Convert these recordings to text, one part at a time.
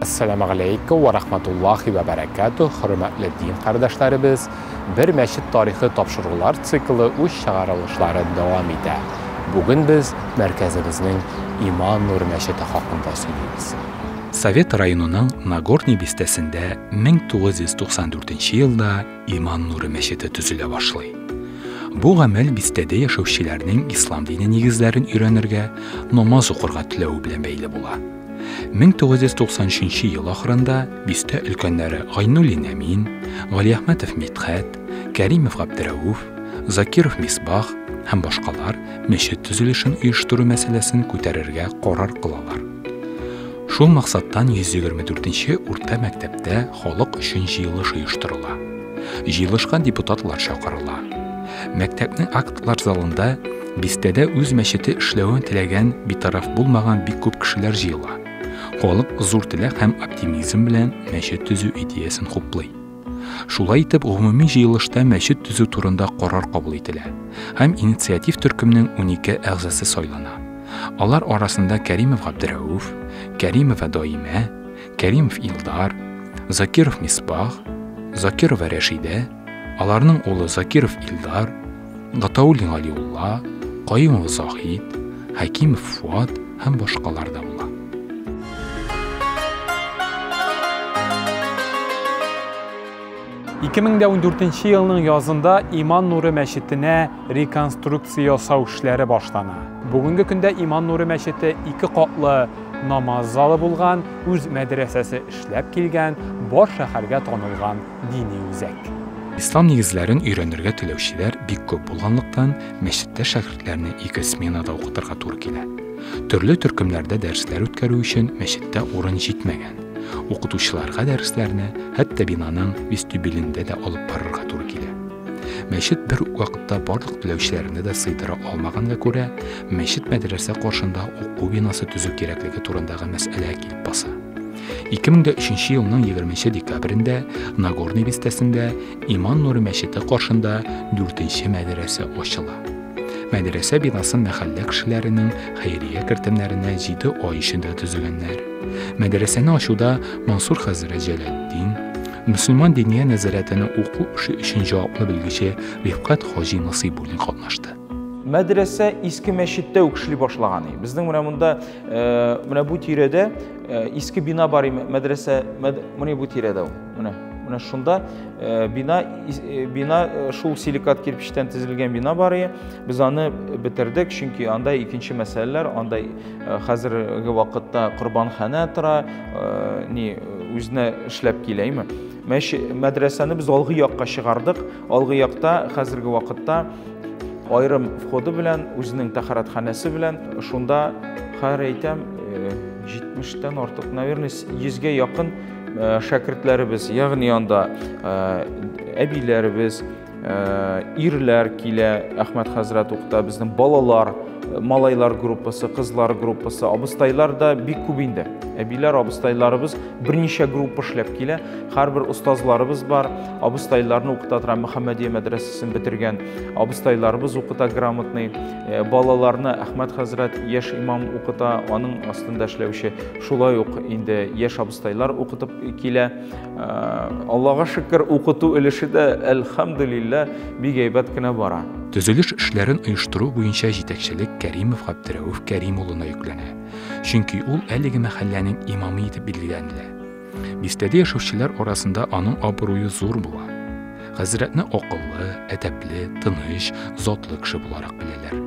Әссәламү галәйкүм вә рахматуллахи вә бәрәкәтүһ, хөрмәтле дин кардәшләребез! Бер мәчет тарихы тапшырулар циклы үз чыгарылышларын дәвам итә. Бүген без мәркәзебезнең Иман нуры мәчете хакында сөйлибез. Совет районының Нагорный бистәсендә 1994 елда Иман нуры мәчете төзелә башлый. Бу гамәл бистәдә яшәүчеләрнең ислам дине нигезләрен өйрәнергә, намаз укырга теләве белән бәйле була. 1993 ел ахырында бистә өлкәннәре Гайнуллин Әмин, Галиәхмәтов Мидхәт, Кәримов Габдерәүф, Закиров Мисбах һәм башкалар мәчет төзелешен оештыру мәсьәләсен күтәрергә карар кылалар. Шул максаттан 124 нче урта мәктәптә халык өчен җыелыш оештырыла. Җыелышка депутатлар чакырыла. Мәктәпнең актлар залында бистәдә үз мәчете эшләвен теләгән, битараф булмаган бик күп кешеләр җыела. Халык зур теләк һәм оптимизм белән мәчет төзү идеясен хуплый. Шулай итеп, гомуми җыелышта мәчет төзү турында карар кабул ителә һәм инициатив төркемнең 12 әгъзасы сайлана. Алар арасында Кәримов Габдерәүф, Кәримова Даимә, Кәримов Илдар, Закиров Мисбах, Закирова Рәшидә, аларның улы Закиров Илдар, Гатауллин Галиулла, Каюмов Заһид, Хәкимов Фуат һәм башкалар да була. 2014 елның язында Иман нуры мәчетенә реконструкция ясау эшләре башлана. Бүгенге көндә Иман нуры мәчете ике катлы намаз залы булган, үз мәдрәсәсе эшләп килгән, бар шәһәргә танылган дини үзәк. Ислам нигезләрен өйрәнергә теләүчеләр бик күп булганлыктан, мәчеттә шәкертләрне ике сменада укытырга туры килә. Төрле төркемнәрдә дәресләр үткәрү өчен мәчеттә урын җитмәгән. Укытучыларга дәресләрне хәтта бинаның вестибюлендә дә алып барырга туры килә. Мәчет бер үк вакытта барлык теләүчеләрне дә сыйдыра алмаганга күрә, мәчет-мәдрәсә каршында уку бинасы төзү кирәклеге турындагы мәсьәлә килеп баса. 2003 елның 20 декабрендә Нагорный бистәсендә Иман нуры мәчете каршында дүртенче мәдрәсә ачыла. Мәдрәсә бинасын мәхәллә кешеләренең хәйрия кертемнәренә 7 ай эчендә төзегәннәр. Мәдрәсәне ачуда Мансур хәзрәт Җәләлетдин, Мөселман диния нәзарәтенең уку эше өчен җаваплы белгече Рифкать хаҗи Насыйбуллин катнашты. Мәдрәсә иске мәчеттә үк эшли башлаган. Безнең менә монда, менә бу тирәдә иске бина бар, мәдрәсә, менә бу тирәдә ул. Менә, менә шунда бина, бина шул силикат кирпичтән төзелгән бина бар. Без аны бетердек, чөнки анда икенче мәсьәләләр, анда хәзерге вакытта корбанханә тора, ни үзенә эшләп килә, әйме? Мәдрәсәне без алгы якка чыгардык. Алгы якта хәзерге вакытта аерым входы белән, үзенең тәһарәтханәсе белән, шунда хәер әйтәм, 70-тән артык, наверное, 100-гә якын шәкертләребез, ягъни анда әбиләребез, ирләр килә, Әхмәт хәзрәт укыта, безнең балалар, малайлар группасы, кызлар группасы, абыстайлар да бик күп инде. Әбиләр, абыстайларыбыз берничә группа эшләп килә. Һәрбер остазларыбыз бар, абыстайларны укыта тора, Мөхәммәдия мәдрәсәсен бетергән абыстайларыбыз укыта грамотный. Балаларны Әхмәт хәзрәт яшь имам укыта, аның астында эшләүче шулай ук инде яшь абыстайлар укытып килә. Аллага шөкер, укыту өлеше дә, әлхәмдүлилләһ, бик әйбәт кенә бара. Төзелеш эшләрен оештыру буенча җитәкчелек Кәримов Габдерәүф Кәрим улына йөкләнә, чөнки ул әлеге мәхәлләнең имамы итеп билгеләнелә. Бистәдә яшәүчеләр арасында аның абруе зур була. Хәзрәтне акыллы, әдәпле, тыныч, затлы кеше буларак беләләр.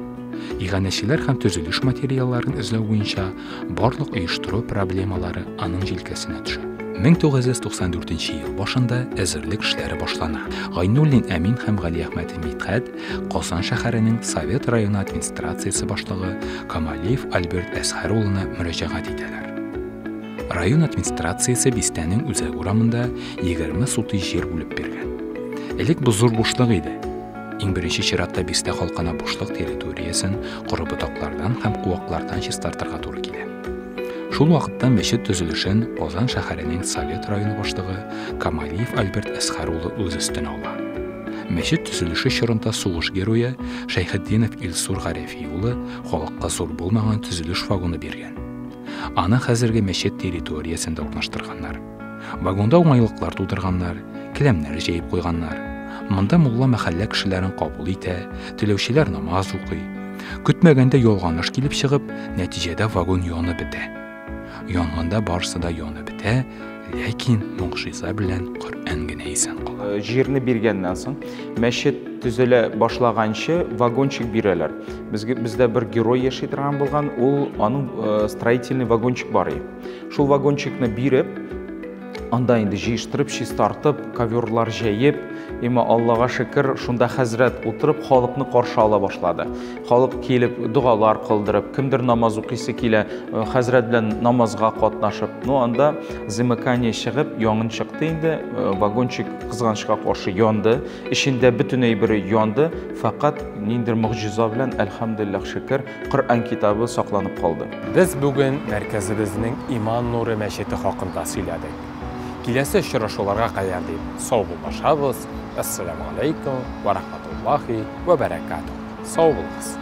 Иганәчеләр һәм төзелеш материалларын эзләү буенча барлык оештыру проблемалары аның җилкәсенә төшә. 1994 ел башында әзерлек эшләре башлана. Гайнуллин Әмин һәм Галиәхмәтов Мидхәт Казан шәһәренең Совет районы администрациясе башлыгы Камалиев Альберт Әсхәр улына мөрәҗәгать итәләр. Район администрациясе бистәнең үзәк урамында 20 сутый җир бүлеп биргән. Элек бу зур бушлык иде. Иң беренче чиратта бистә халкына бушлык территориясен коры ботаклардан һәм куаклардан чистартырга туры килә. Шул вакытта мәчет төзелешен Казан шәһәренең Совет районы башлыгы Камалиев Альберт Әсхәр улы үз өстенә ала. Мәчет төзелеше чорында сугыш герое Шәйхетдинов Илсур Гарәфи улы халыкка зур булмаган төзелеш вагоны биргән. Аны хәзерге мәчет территориясендә урнаштырганнар. Вагонда уңайлыклар тудырганнар, келәмнәр җәеп куйганнар. Монда мулла мәхәллә кешеләрен кабул итә, теләүчеләр намаз укый. Көтмәгәндә ялганыш килеп чыгып, нәтиҗәдә вагон янып бетә. Янгында барысы да янып бетә, ләкин могҗиза белән Коръән генә исән кала. Җирне биргәннән соң, мәчет төзелә башлаганчы вагончик бирәләр. Безгә бездә бер герой яши торган булган, ул аның строительный вагончик бар иде. Шул вагончикны биреп, анда инде җыештырып, чистартып, коверлар җәеп, имә Аллага шөкер, шунда хәзрәт утырып халыкны каршы ала башлады. Халык килеп догалар кылдырып, кемдер намаз укыйсы килә, хәзрәт белән намазга катнашып. Ну, анда замыкание чыгып, янгын чыкты инде, вагончик кызганычка каршы янды. Эчендә бөтен әйбере янды, фәкать ниндидер могҗиза белән, әлхәмдүлилләһ шөкер, Коръән китабы сакланып калды. Без бүген мәркәзебезнең Иман нуры мәчете хакында сөйләдек. Киләсе очрашуларга кадәр дип саубуллашабыз. Әссәламү аләйкүм вә рахматуллаһи вә бәрәкәтүһ. Сау булыгыз.